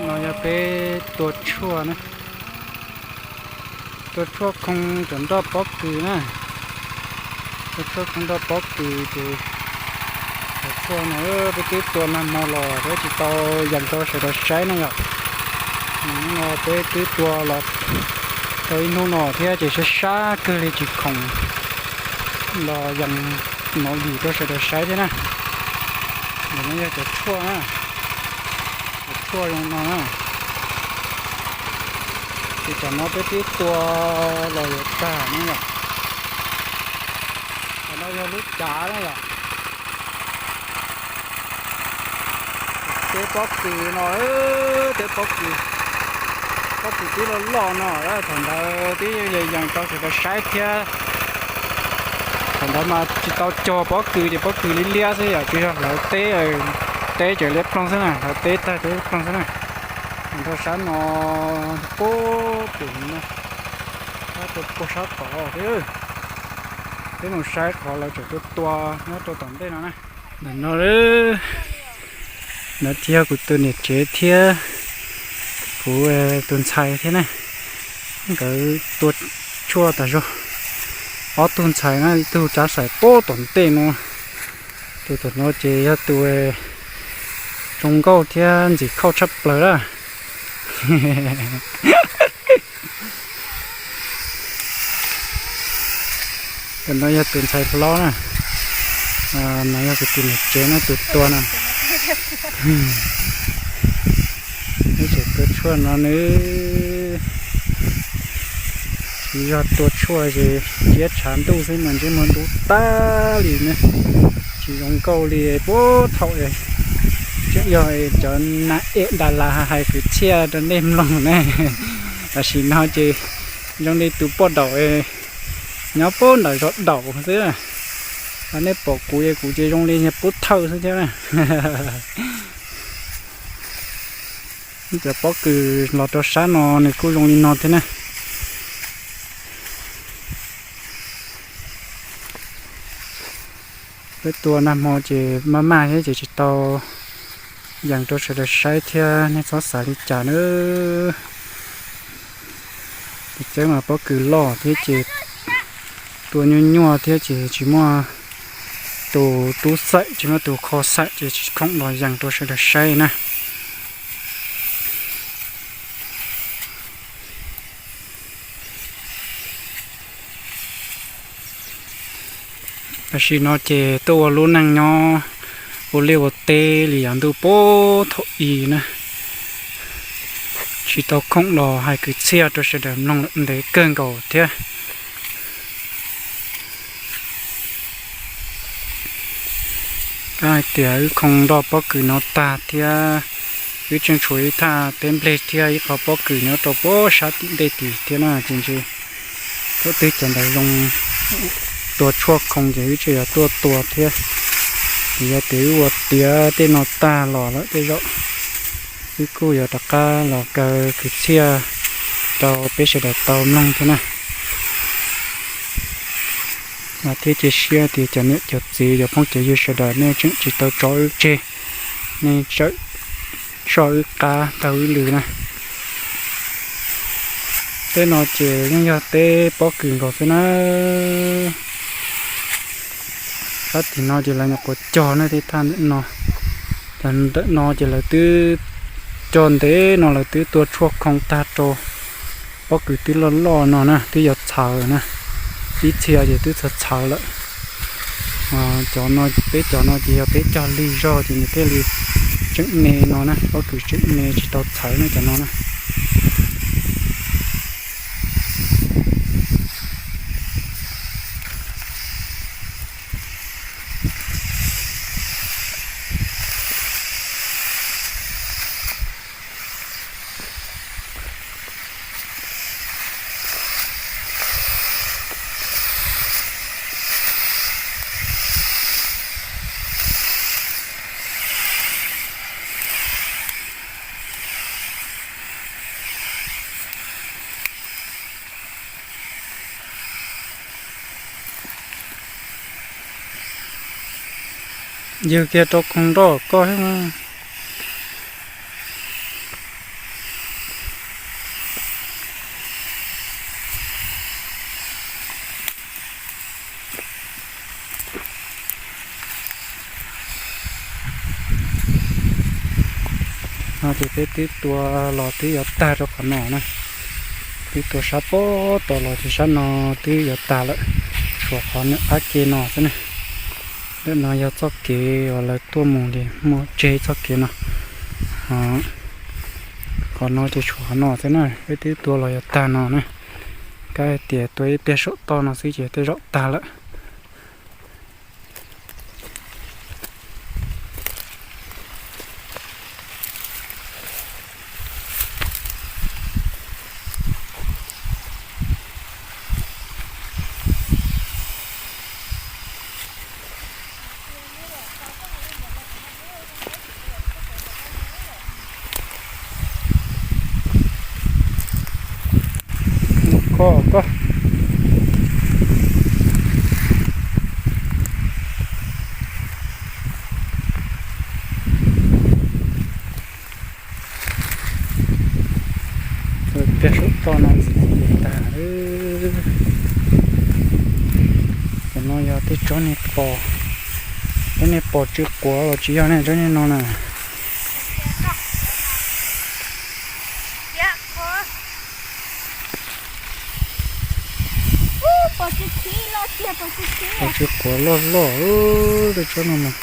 No yog peb tua tshuaj na. Tua tshuaj khoo cov nroj pob kws na. Tua tshuaj khoo nroj pob kws ces cov tshuaj no peb twb tua nag hmo los peb tsis tau yees rau sawv daws saib na yom. No peb twb tua los tau ib hnub no thiab ces sab sab kawg li tsis khoom los yees hnov vim rau sawv daws saib thiab na. Ntawm no yog cov tshuaj na, cov tshuaj zoo no na. Ces tam no peb twb tua los yuav tag na yom. Tam no yog lub cav na yom. Teb pob kws no, teb pob kws, pob kws twb loj loj no, thaum ntawd twb yees yees rau sawv daws saib thiab. Thaum ntawd mas tsis tau cog pob kws ces pob kws liab liab xwb yom, tsis yog hlawv teb, teb ces liab ploog xwb na, hlawv teb tag teb ploog xwb na. Nrog sab no, pub pem no, sab rau puag sab tod xwb. Peb mus saib qhov lawv tseem tua tua nyob rau tom ntej no na. Ntawm no, ntawd thiaj yog kuv tus niam tsev thiab kuv tus ntxhais thiab na. Nkawd tua tshuaj tas zog. Ob tug ntxhais na, ib tug rab xaim pub tom ntej no, tus tom no ces yog tus zoo nkauj thiab ntxim khauj tshaj plaws lawm. Tus no yog tus ntxhais hlob na, no yog kuv tus niam tsev no tus tua no. Nws tseem tua tshuaj no nws, tsis yog tua tshuaj ces ciab tshav ntuj xwb mas ntsej muag dub tag li ne. Tsis zoo nkauj li puag thaum, tseem yog cov nas ej das las hais kwv txhiaj rau nej mloog ne. Tam sim no ces zoo li tus poj daum nyob puag nram zos daum xwb. Nej pom kuv es kuv ces zoo li pub thawj xwb thiab na. Cov pob kws los rau sab no nws kuj zoo li no thiab na. Peb tua nag hmo ces maj maj thiab ces tsis tau yees rau sawv daws saib thiab nej txhob xav li cas nawb. Ces txawm mas pob kws loj thiab ces tua nyuaj nyuaj thiab ces tsis muaj tus tub xaim tsis muaj tus kho xaim ces tsis khoom los yees rau sawv daws saib na. Tam sim no ces tuaj ua lub neej nyob ua liaj ua teb li yav ntuj puag thaum i na, tsis tau khoom los hais kwv txhiaj rau sawv daws mloog lawm ntev kawg nkaus thiab. Kab hais tias wb khoo nroj pob kws no tag thiab wb tseem tshuav ib thaj teb nplej thiab ib qho pob kws nyob rau puag sab tim ntej tim thiab na ces ntshe thaum twg cov ntawd zoo tua tshuaj khoo ces wb tseem yuav tuaj tua thiab. Ces yog tias wb ua tiav tej no tag los lawm tej zaum wb kuj yuav rov qab los kaw kwv txhiaj rau peb sawv daws tau mloog thiab na. Mas thiab cia siab tias cov niam cov txiv cov phooj cov ywg sawv daws nej tseem tsis tau tso wb tseg, nej tseem soj wb qab taug wb lw na. Tej no ces yeej yog teb pob kws nkaus xwb na. Sab tim no ces lawv nyuam qhuav cog na tej thaj ntawm no. Cov ntawm no ces lawv twb cog ntev no lawv twb tua tshuaj khoo tag rau pob kws twb loj loj no na twb yuav txhawv na. Ib txhia ces twb txhawv txhawv lawm. Cov no, peb cov no ces yog peb cog lig zog ces nws thiaj li tseem me no na, pob kws tseem me tsis tau txhawv na cov no na. Ywg kiag rau khoom nroj koj thiab mas. No ces peb twb tua los twb yuav tag rau qhov no na. Twb tua sab pem tod los ces sab no twb yuav tag lawm, tshuav qhov nram qab ke no xwb na. Ntawm no yog txoj kev uas lawv tuaj mus li muaj tseg txoj kev no. Qhov no ces tshuav qhov no xwb na, peb twb tua los yuav tag no na. Kav hais tias tua ib pliag saum toj no xwb ces tej zaum tag lawm. Koj, koj. Peb saum toj no ntxiv tag. Cov no yog tej tsob niag pos, tsob niag pos tsw quav los tsis yog ne, tsob niag no na. Pos tsw quav loj loj, tej tsob no mas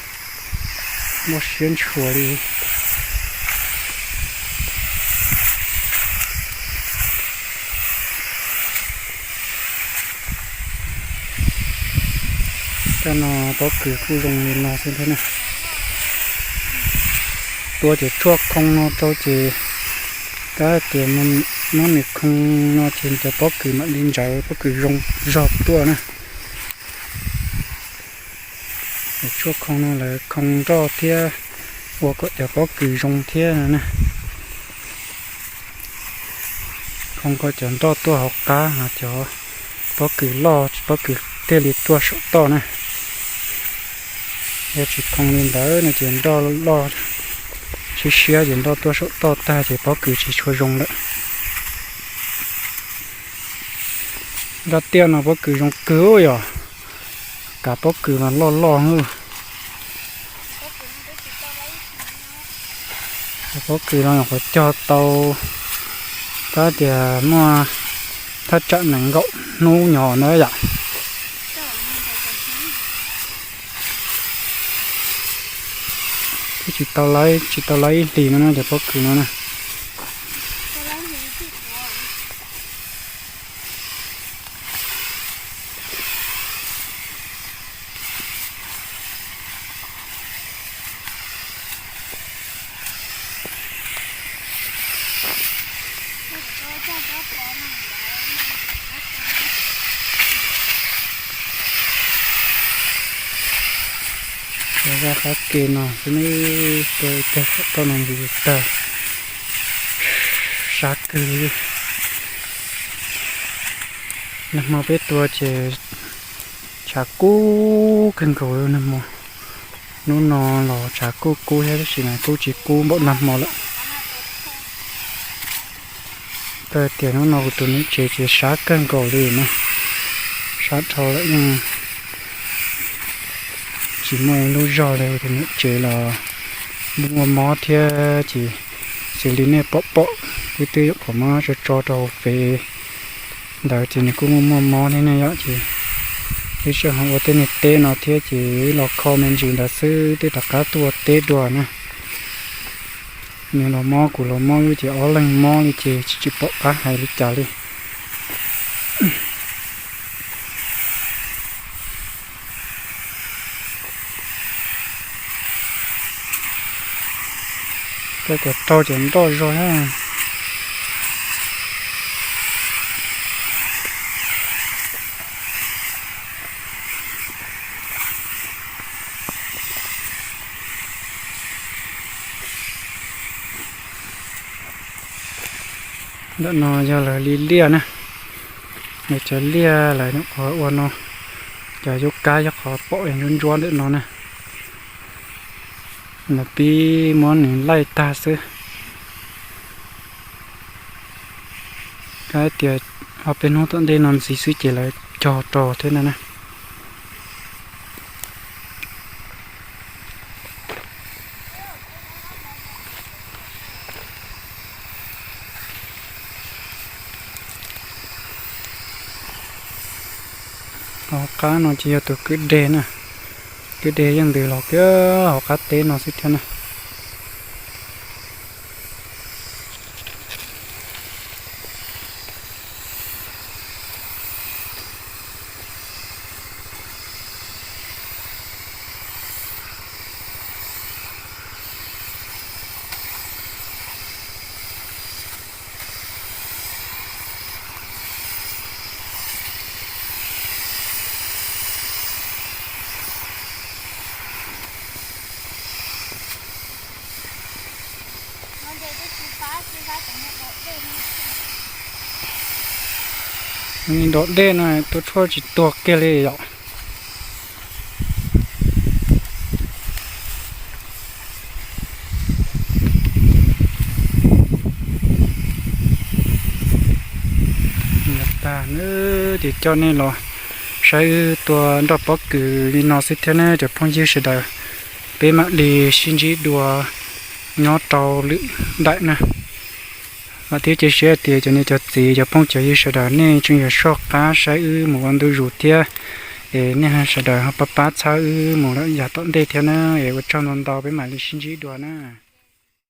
muaj siab ntshua li. Cov no pob kws kuj zoo li no xwb thiab na. Tua cov tshuaj khoo no rau ces, kav hais tias muab nws khoo no ces cov pob kws mam li ntsawv, pob kws zoo zog tuaj na. Cov tshuaj khoo no lawv khoo nroj thiab ua kom cov pob kws zoo thiab na. Khoo kom cov nroj tuaj hauv qab, cov pob kws loj, pob kws thiaj li tuaj saum toj na. Yog tsis khoo li ntawd no ces nroj loj siab siab ces nroj tuaj saum toj tag ces pob kws tsis tshua zoo lawm. Nroj tiaj no pob kws zoo kawg yom. Kav pob kws mas loj loj. Pob kws no nyuam qhuav cog tau, tab tias muaj thaj tsam nees nkaum hnub nyob ntawd yom. Twb tsis tau, tsis tau laib ib hlis no na cov pob kws no na. Zaj qab ke no xwb ne, tua ib teg saum toj no ntxiv tag, sab kawg li. Nag hmo peb tua ces tshav kub kawg nkaus li nag hmo. Hnub no los tshav kuj kub thiab tab sis mas kuj tsis kub npaum nag hmo lawm. Tau tias hnub no kuv tus niam tsev ces sab kawg nkaus li na, sab dhau lawm yeej tsis muaj ib lub zog li. Kuv tus niam tsev los muaj muaj mob thiab ces xws li nej pom pom, wb twb yuav qhov mob tso tso rau hauv fev ntawd ces nws kuj muaj muaj mob thiab ne yom. Ces wb tseem ho ua tej niag teb no thiab ces wb los kho me ntsis ntawd xwb twb rov qab tuaj ua teb dua na. Nws los mob kuv los mob wb ces ob leeg mob li ces tsis tsis pom qab hais li cas li. Koj cov raug cov nroj zog thiab. Ntawm no yog lawv li liaj na, lawv cov liaj lawv nyuam qhuav ua no, cov yub kab yog qhov pom ntsuab ntsuab ntawm no na. Lawv pib muab nws laij tag xwb. Kav tias ob peb hnub tom ntej no ntxiv xwb ces lawv cog rau thiab na na. Hauv qab no ces yog tus kwj deg na. Kwj deg yeej ntws los kiag hauv qab teb no xwb thiab na. Dom dej no tua tshuaj tsis tuag kiag li yom. Tag na, ces coj nej los saib wb tua nroj pob kws li no xwb thiab na cov phooj ywg sawv daws. Peb mam li sib ntsib dua nyob rau lwm daim na. Vam thiab cia siab tias cov niam cov txiv cov phooj cov ywg sawv daws nej tseem yuav soj qab saib wb mus ua ntu zus thiab, es nej sawv daws ho pab pab txhawb wb mus lawm yav tom ntej thiab na, es ua tsaug ntau ntau peb mam li sib ntsib dua na.